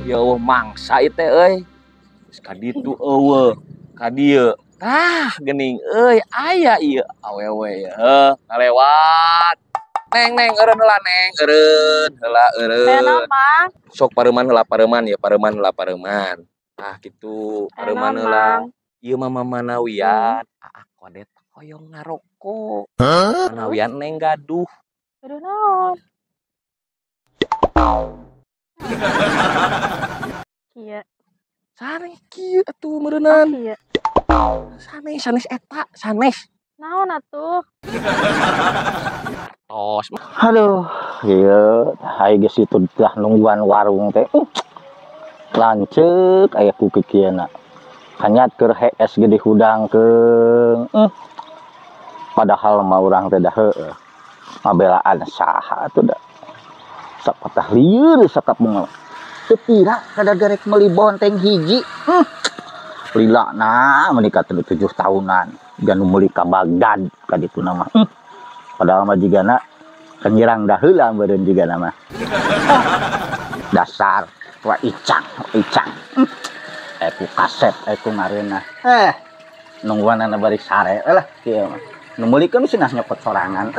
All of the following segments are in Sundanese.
Ya eueuh mangsa ieu teh euy. Geus ka ditu eueuh, ka dieu. Tah geuning euy aya ieu awewe heuh ngalewat. Neng neng eureun heula neng, eureun heula eureun. Sok pareuman heula pareuman ya pareuman heula pareuman. Tah kitu pareuman heula. Ieu mah mamanawian, aa kodet hoyong ngaroko. Manawian neng gaduh. Gaduh naon? Kieu. Sanes kieu atuh meureunnan. Kieu. Sanes sanes eta, sanes. Naon atuh? Tos. Aduh, ieu ai geus itu dah nungguan warung teh. Lanceuk aya ku kikieuna. Kanyat keur hees ge dihudangkeun. Padahal mah urang teh dah heueuh. Ngabelaan saha atuh da. Sapatah lieur sakap bunga. Teu pira kada gerek meuli bonteng hiji. Lila na menikah 7 tahunan. Ganu meuli ka Bagdad ka dituna mah. Padahal mah jigana kanyirang daheula meureun jigana mah. Dasar wa icang, icang. Ku kasep, ku ngareunah. Nungguanana bari sare lah kieu mah. Nu meulikeun cenah nyokot sorangan.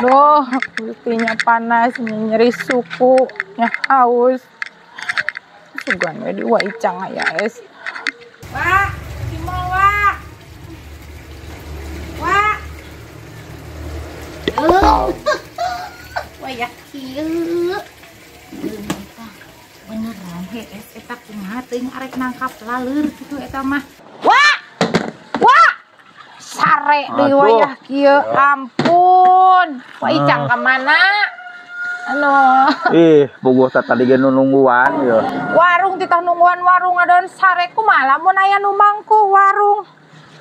Duh, pipinya panas, nyeri suku, nya haus. Sugan we di wa icang aya es. Wah, di mall wah. Wah. Wah ya kieu. Beneran hees eta kumaha teuing arek nangkap laleur kitu eta mah. Wah. Wah. Sare deui wayah kieu, ampun. Wah icang ka mana? Anu. Ih, puguh teh tadi ge nu nungguan ieu. Warung titah nungguan warung adon sare kumaha lamun aya nu mangku warung.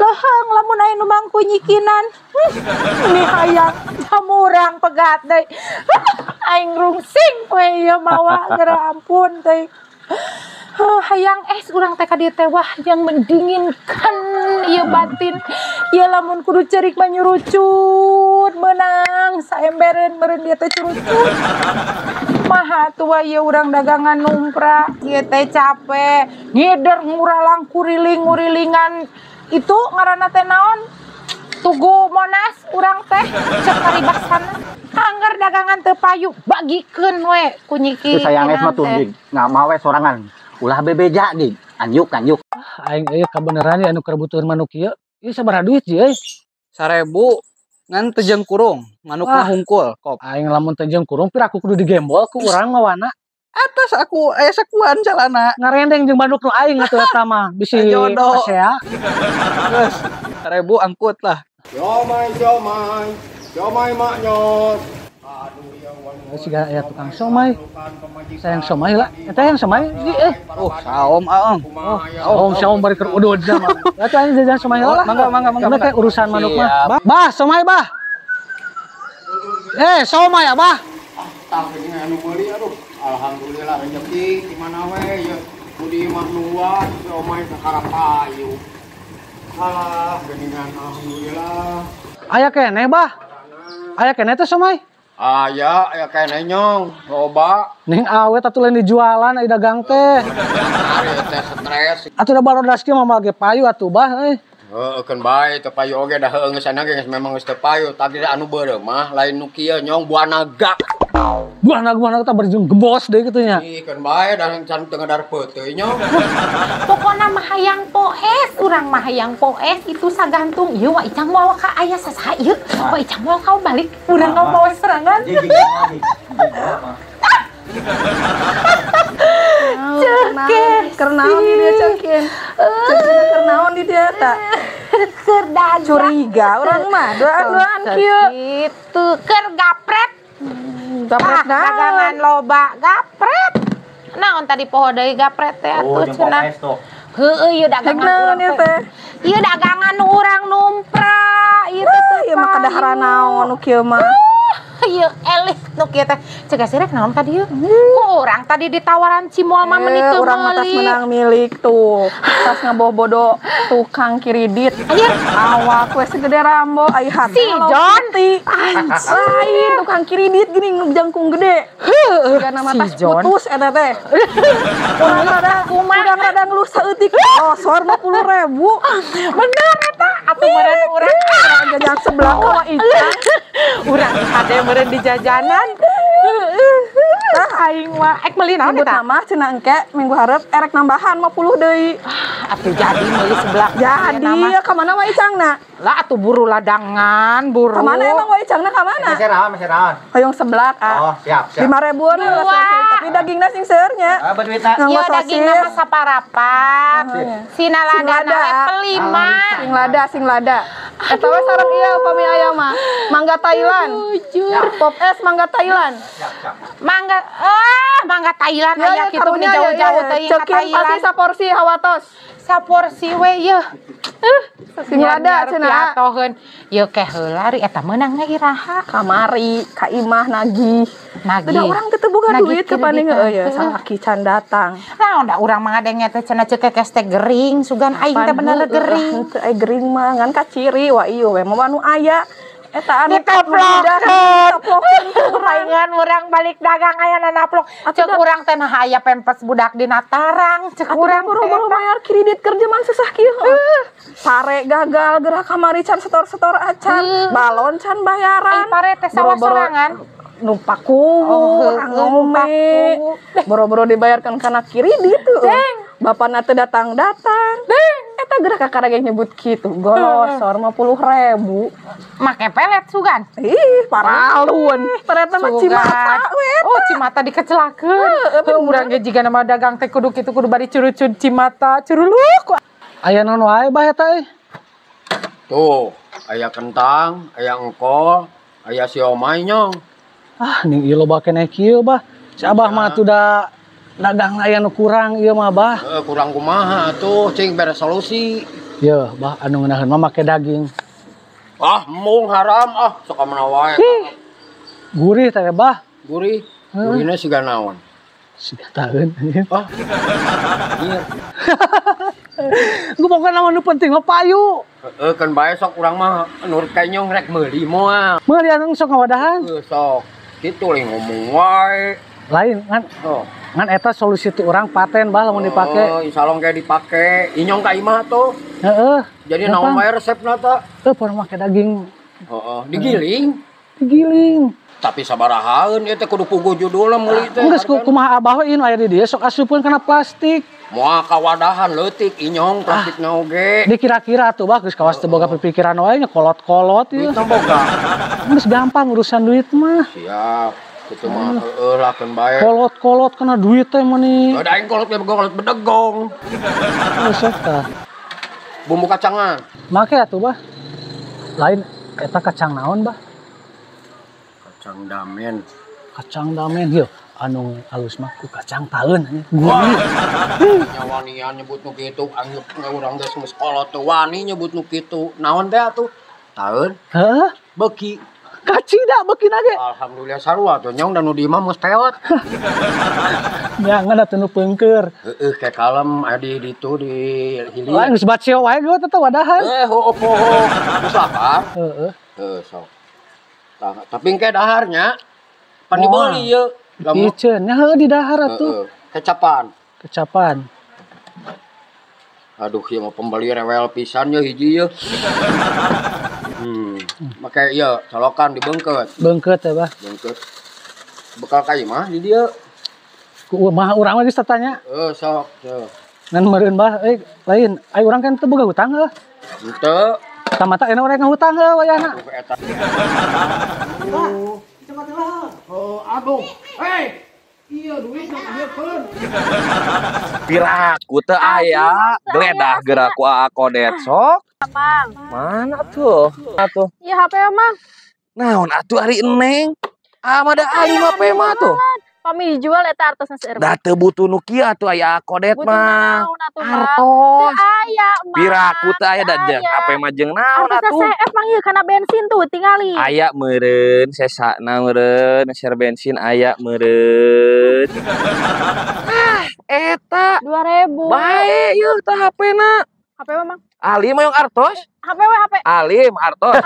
Leuheung lamun aya nu mangku nyikinan. Ini hayang jamurang pegat deui. Aing rungsing we ieu mawa geura ampun teh. Hayang es urang teh ka dieu teh wah yang mendinginkan ieu batin. Ieu lamun kudu cerik mah nyurucut meunang saembereun meureun dieu teh curucut. Maha tua ieu urang dagangan numpra ieu teh capek ngider nguralang kuriling ngurilingan itu ngaranna teh naon? Tugu Monas urang teh cek paribasana. Angger dagangan teu payu bagikeun we ku nyiki. Sayang es mah tuh ngamawe sorangan. Ulah bebeja gig, anjuk anjuk. Aing euy kabeneran ya anu keur butuheun manuk ieu. Ieu sabaraha duit sih euy? 1000 ngan teu jeung kurung, manukna hungkul kop. Aing lamun teu jeung kurung pira aku kudu digembol ku urang mawana. Atas aku aya sakuan calana. Ngarendeng jeung manuk nu aing atuh eta mah bisi pasea. Terus 1000 angkut lah. Siomay siomay, siomay maknyos. Siga aya tukang somai. Sayang somai lah. Eta yang somai di Oh, saom aong. Oh, saom saom bari keur udud sama. Atuh aing jajan somai lah. Mangga mangga mangga. Karena urusan manuk mah. Bah, somai bah. Somai ya, bah. Tah geuning anu meuli aduh. Alhamdulillah rezeki di mana we ieu budi mah nuan somai kakara payu. Alah geuningan alhamdulillah. Aya keneh, bah. Aya keneh teh somai. Aya, aya keneh nyong, loba. Ning awet atuh lain dijualan ai dagang teh. Ari teh stres. Atuh da barodas kieu mah ge payu atuh bah euy. Heueuh keun bae teu payu oge da heueuh geus geus memang geus teu payu, tapi anu beureum mah lain nu kieu nyong buah naga. Buah naga teh berjung gebos deui kitu nya. Ih keun bae da can teu ngadar peuteuy nyong. Pokona mah hayang poes, urang mah hayang poes itu sagantung ieu wa icang moal ka aya sasaha ieu. Wa icang moal kau balik, urang kau bawa serangan. Cekin, keur naon di dia cekin? Cekin keur naon di dia ta? Keur dagang. Curiga urang mah, duaan-duaan kieu. Kitu keur gapret. Gapret naon? Dagangan loba gapret. Naon tadi poho deui gapret teh atuh cenah. Heueuh ieu dagangan urang teh. Ieu dagangan urang numpra ieu teh. Ieu mah kadaharan naon nu kieu mah. Ieu elis nu kieu teh. Cek sirek naon ka dieu? Ku urang tadi ditawaran cimol mah meuni teu Eh, urang mah tas meuli. menang milik tuh. Tas ngabobodo tukang kiridit. Anjir. Awak we segede Rambo ai hate. Si John. Lain tukang kiridit gini nu jangkung gede. Heueuh. Jiga nama Si tas John. putus eta teh. Urang rada ngeluh saeutik. Losor 50.000. Bener eta atuh meureun urang Jajan sebelah ka Wa Icang. Urang hade meureun di jajanan. Ah, aing mah ek meuli naon Nyebut eta? nama cenah engke minggu hareup erek nambahan 50 deui. Atuh jadi meuli sebelah. Jadi ya ka mana Wa Icangna? Lah atuh buru ladangan, buru. Ka mana emang Wa Icangna ka mana? Masih naon, masih naon. Hoyong seblak ah. Oh, siap, siap. 5.000-an lah Dua. tapi dagingna sing seueur nya. Ah, berduit na. Nganggo Iya dagingna mah sosis. saparapat. Sina Sing lada lada. level 5. Sing lada, sing lada. Eta we sareng ieu upami aya mah. Mangga Thailand. Jujur. Pop es mangga Thailand. Siap, siap. Mangga ah mangga Thailand Ya, aya ya, kitu meni karunya, ya, jauh-jauh ya. teuing ka Cekin pasti Thailand. saporsi hawatos. Saporsi we yeuh. Sing lada cenah. Piatoheun. Yeuh ke heula ri eta meunang iraha. Kamari, ka imah nagih. Nagih. Udah urang teh teu boga Nagih duit ke paling kreditan. heueuh ya salaki can datang. Naon da urang mah ngadenge teh cenah ceuk kekes teh gering, sugan aing teh bener gering. Henteu ai gering mah ngan kaciri wa ieu we mah nu aya. Eta anu Diteplokeun. Diteplokeun ku urang. Palingan urang balik dagang aya naplok. Atuh Ceuk urang teh nah aya pempes budak dina tarang, ceuk Atuh urang teh boro-boro eta. bayar kredit keur zaman susah kieu. Pare gagal gerak kamari can setor-setor acan, balon can bayaran. Ai pare teh sawah Boro-boro sorangan. Numpak kuwu, Oh, urang heueuh, numpak ngome. kuwu. Boro-boro dibayarkan kana kredit tuh. Deng. Bapana teu datang-datang. Deng. Eta gerak kakara ge nyebut kitu, golosor 50.000. Make pelet sugan. Ih, paralun. Ternyata mah Sugan. cimata we eta. Oh, cimata dikecelakeun. Heuh, urang ge jiga nama dagang teh kudu kitu kudu bari curucun cimata, curuluk. Aya naon wae bah eta euy? Tuh, aya kentang, aya engkol, aya siomay nyong. Ah, ning ieu loba keneh kieu bah. Si Abah mah atuh da dagang aya nu kurang ieu mah bah. Eh, kurang kumaha atuh, cing bere solusi. Yeuh, bah anu ngeunaheun mah make daging. Ah, embung haram ah, sok mana wae. Gurih teh bah. Gurih, gurihna siga naon? Siga taeun anjir. Ah. Iya. Gua pokokna mah nu penting mah payu. Heeh, kan bae sok urang mah nurut ka nyong rek meuli moal. Meuli anu sok ngawadahan. Heuh, sok. Kitu lain ngomong wae. Lain ngan Oh. ngan eta solusi ti urang paten bah lamun dipake. Oh, insyaallah kayak dipake. Inyong ka imah tuh. Heeh. Jadi naon wae resepna ta? Heuh, pernah make daging Heeh, digiling. digiling. Tapi sabarahaeun ieu teh kudu puguh judulna meuli teh. Geus kumaha abah we ieu nu aya di dieu sok asupkeun kana plastik. Moal kawadahan leutik inyong plastikna oge. Dikira-kira tuh bah geus kawas teu boga pipikiran wae nya kolot-kolot ieu. Duitna boga. Geus gampang urusan duit mah. Siap. Kitu mah heueuh lah keun bae. Kolot-kolot kana duit teh meuni. Da aing kolot ge kolot bedegong. Oh, sok tah. Bumbu kacangan. Make atuh bah. Lain eta kacang naon bah? Kacang damen. Kacang damen ieu anu alus mah ku kacang taeun anjing. Gurih. Nya wanian nyebut nu kitu, anggap urang geus geus kolot teh wani nyebut nu kitu. Naon teh atuh? Taeun Heuh, beuki. kacida beukina ge. Alhamdulillah sarua tuh nyong dan nu di imah geus peot. Nyangan atuh nu peungkeur. Heeh, kayak kalem aya di ditu di hilir. Lain geus baceo wae geus teteh wadahan. Eh, heueuh poho. Geus lapar. Heeh. Heuh, sok. Tah, tapi engke daharnya pan dibeli ieu. Lamun Iceun nya heueuh di dahar atuh. heeh, kecapan. Kecapan. Aduh, ieu mah pembeli rewel pisan ye hiji ye. Make ieu colokan dibeungkeut. Beungkeut teh bah. Beungkeut. Bekal ka imah di dieu. Ku mah urang mah geus tatanya. Heuh, sok. Teu. Ngan meureun bah euy lain ai urang kan teu boga hutang heuh. Henteu. Tamata enak urang ngahutang heuh wayahna. Aduh eta. Oh, aduh. Hei. Iya duit nak dieukeun. Piraku teu aya, geledah geura ku Aa Kodet sok. Mang. Mana tuh? Atuh. Iya HP Mang. Naon atuh ari Eneng? Ah mah da ali mah pe mah tuh. Pami dijual eta artosna seueur. Da teu butuh nu kieu atuh aya kodet mah. Artos. Teu aya mah. Piraku teu aya da jeung HP mah jeung naon atuh. Artosna CF mang ieu kana bensin tuh tingali. Aya meureun sesana meureun share bensin aya meureun. Ah eta 2000. Bae ieu tah HP-na. HP mah mang. Alim yang artos. HP we HP. Alim artos.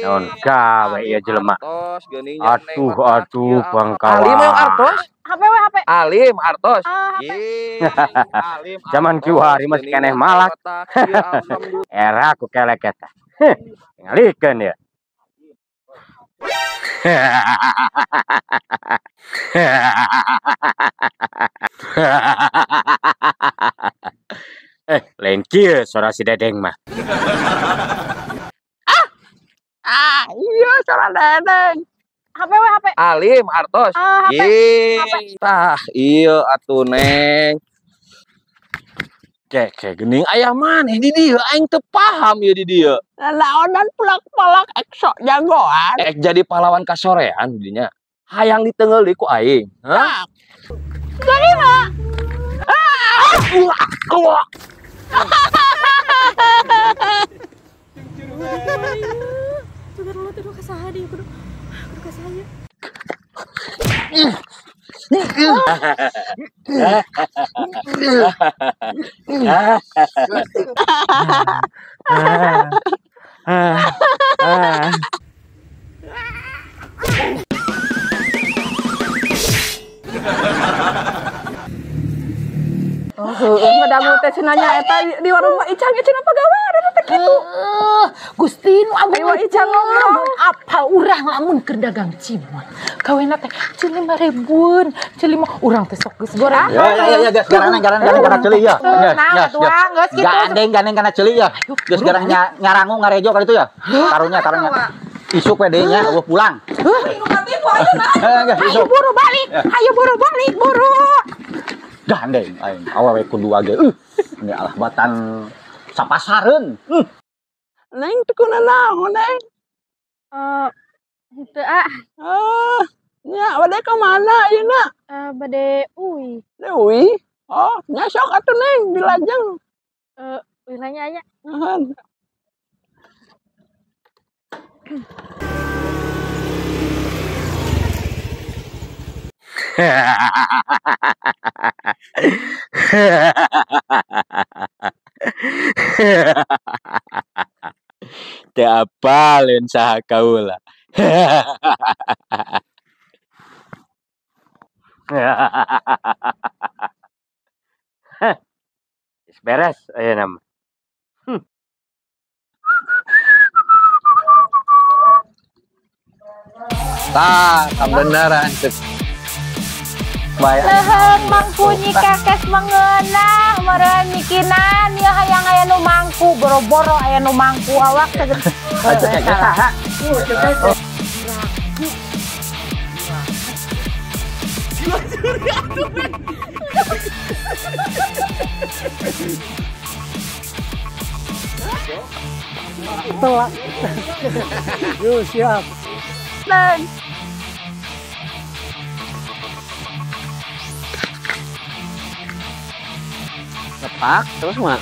Naon gawe ieu jelema. Aduh aduh bangkawa. Alim yang artos. HP we HP. Alim artos. Zaman kiwari masih keneh malak. Era ku kelek eta. Tingalikeun ya. Lain kieu sora si Dedeng mah. Ah, iya sora Dedeng. HP we HP. Alim artos. HP. Tah, iya atuh Neng. Keke geuning aya maneh di dieu aing teu paham ieu di dieu. Lalaonan pulak-palak ek sok jagoan. Ek jadi pahlawan kasorean dinya. Hayang ditengeul deui ku aing. Hah? Jadi mah. Heeh, ngedangu teh cenah nya eta di warung Mak Icang cenah pagawean eta teh kitu. Gusti nu agung Ayo Icang ngomong. Apa urang lamun keur dagang cimol. Kawena teh ceuli 5.000-eun, ceuli mah urang teh sok geus goreng. Ya ya ya geus garana kana ceuli ya. Nah, atuh geus kitu. Gandeng kana ceuli ya. Geus garah nyarangu ngarejo ka ditu ya. Karunya. Isuk we deui nya eueuh pulang. Ayo buru balik. Ayo buru balik, buru. Gandeng aing awewe kudu ge. Ini alah batan sapasareun. Neng teu kunaon Neng? Henteu ah. Nya bade ka mana ayeuna? Bade uwi. Uwi? Oh, nya sok atuh Neng dilajeng. Uwi nanya nya. Nuhun. Teu apaleun saha kaula. Geus beres ayeuna mah. Tah, kabeneran cek. Leuheung mangku nyi kekes mengeunah meureun nyikinan ieu hayang aya nu mangku boro-boro aya nu mangku awak teh. Telat. Yuk siap. Neng. Ngepak terus mah.